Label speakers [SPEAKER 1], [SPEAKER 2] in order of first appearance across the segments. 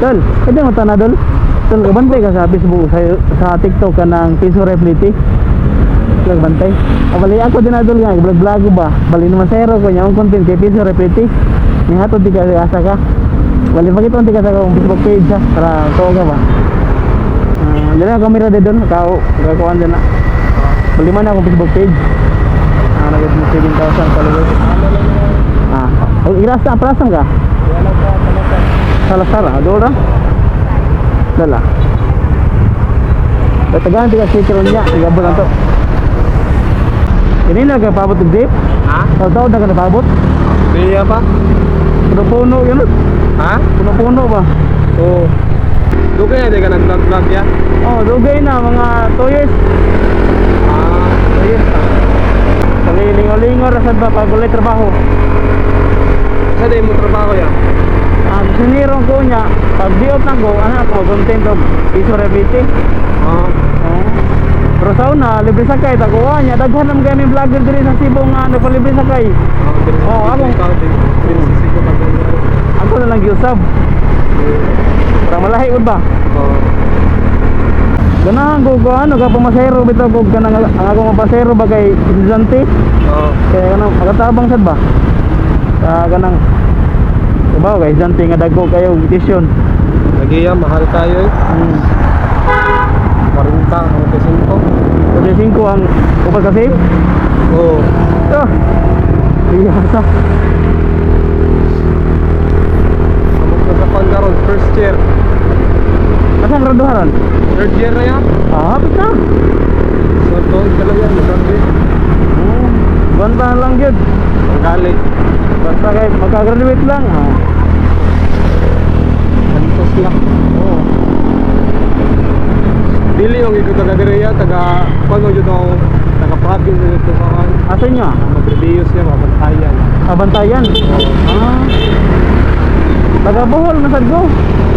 [SPEAKER 1] Tol, pwede mo ta na, Dol? Tol, kabantay ka sa Facebook, sa TikTok ka ng Piso Refliti. Vlog bantay. Ah, bali ako din na, Dol, nga, vlog vlog ba? Bali naman zero ko niya, ang content kay Piso Refliti. Nihatod di ka asa ka. Bali pakita ka sa akong Facebook page ha, para tuo ka ba? Ah, dili ang kamera di doon, kao, kakuan din na. Bali man akong Facebook page. Ah, nagit mo 7,000 followers. Ah, oh, irasa, prasan ka? Salasar, ah, doon ra? Dala. Tatagaan ti ka sticker niya, igabot na to. Kanina ka paabot og jeep?
[SPEAKER 2] Ha?
[SPEAKER 1] Taw na ka napabot?
[SPEAKER 2] Biya pa?
[SPEAKER 1] Puno-puno yun.
[SPEAKER 2] Ha?
[SPEAKER 1] Puno-puno ba?
[SPEAKER 2] Oo. Doon kaya di ka nag-vlog-vlog ya?
[SPEAKER 1] Oh, dugay na mga 2 years.
[SPEAKER 2] Ah.
[SPEAKER 1] 2 years na. Kalilingo-lingo ra sad ba pag walay trabaho.
[SPEAKER 2] Sa di mo trabaho ya?
[SPEAKER 1] Ang sinirong ko niya, pag diot na ko, ano ako, content og piso rebite.
[SPEAKER 2] Oo.
[SPEAKER 1] Oo. Pero sa una, libre sakay, taguan niya. Daghan naman kami vlogger diri sa Cebu nga nagpalibre sakay.
[SPEAKER 2] Oo,
[SPEAKER 1] Oo, ako.
[SPEAKER 2] Diri sa Cebu pag
[SPEAKER 1] Ako na lang giusab. Para malahi ud ba?
[SPEAKER 2] Oo.
[SPEAKER 1] Ganahan ko ko ano ka pumasero bitaw ko kanang ang akong mapasero ba kay estudyante.
[SPEAKER 2] Oo.
[SPEAKER 1] Kaya kanang makatabang sad ba? Sa kanang Diba, kay estudyante nga dagko kayo petition.
[SPEAKER 2] Lagi ya, mahal kayo eh. 40, 45.
[SPEAKER 1] 45 ang upat ka save?
[SPEAKER 2] Oo.
[SPEAKER 1] Ah. Iya sa.
[SPEAKER 2] Amok na sa kwan karon, first year.
[SPEAKER 1] Asa ang graduharan?
[SPEAKER 2] Third year na ya.
[SPEAKER 1] Ah, hapit na.
[SPEAKER 2] So, tuod ka lang yan, mag-graduate.
[SPEAKER 1] Banta lang gyud.
[SPEAKER 2] Ang galit.
[SPEAKER 1] Basta kay makagraduate lang. Ah.
[SPEAKER 2] Antos lang.
[SPEAKER 1] Oo.
[SPEAKER 2] Dili yung ikot taga diri ya, taga kwan mo jud ako, taga province na dito sa kwan.
[SPEAKER 1] Asa inyo ah?
[SPEAKER 2] Mag-reviews niya, mabantayan.
[SPEAKER 1] Ah, Bantayan.
[SPEAKER 2] Oo.
[SPEAKER 1] Ah. Taga Bohol masad ko.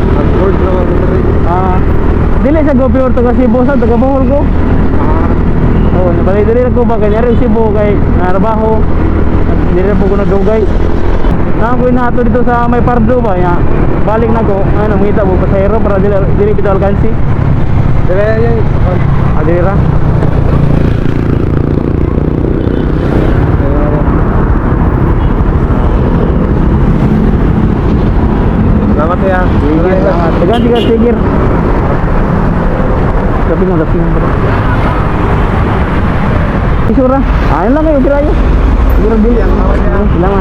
[SPEAKER 2] Nag-board lang ako diri.
[SPEAKER 1] Ah, dili sa go pure taga Cebu sa taga Bohol ko.
[SPEAKER 2] Ah,
[SPEAKER 1] Oo, nabali dili ko ba kay nyari Cebu kay narabaho. Dili po ko nagdugay. Na ko inato dito sa may Pardo ba ya. Balik na ko, ano mangita mo pasahero para dili dili bitaw alkansi.
[SPEAKER 2] Dili yan sa kwan.
[SPEAKER 1] Ah, dili ra.
[SPEAKER 2] Salamat ya.
[SPEAKER 1] Sige, salamat. Tagaan tiga sige. Tapi nga tapi nga bro. Isura. Ayun lang kayo kirayo. Siguro dili. Salamat.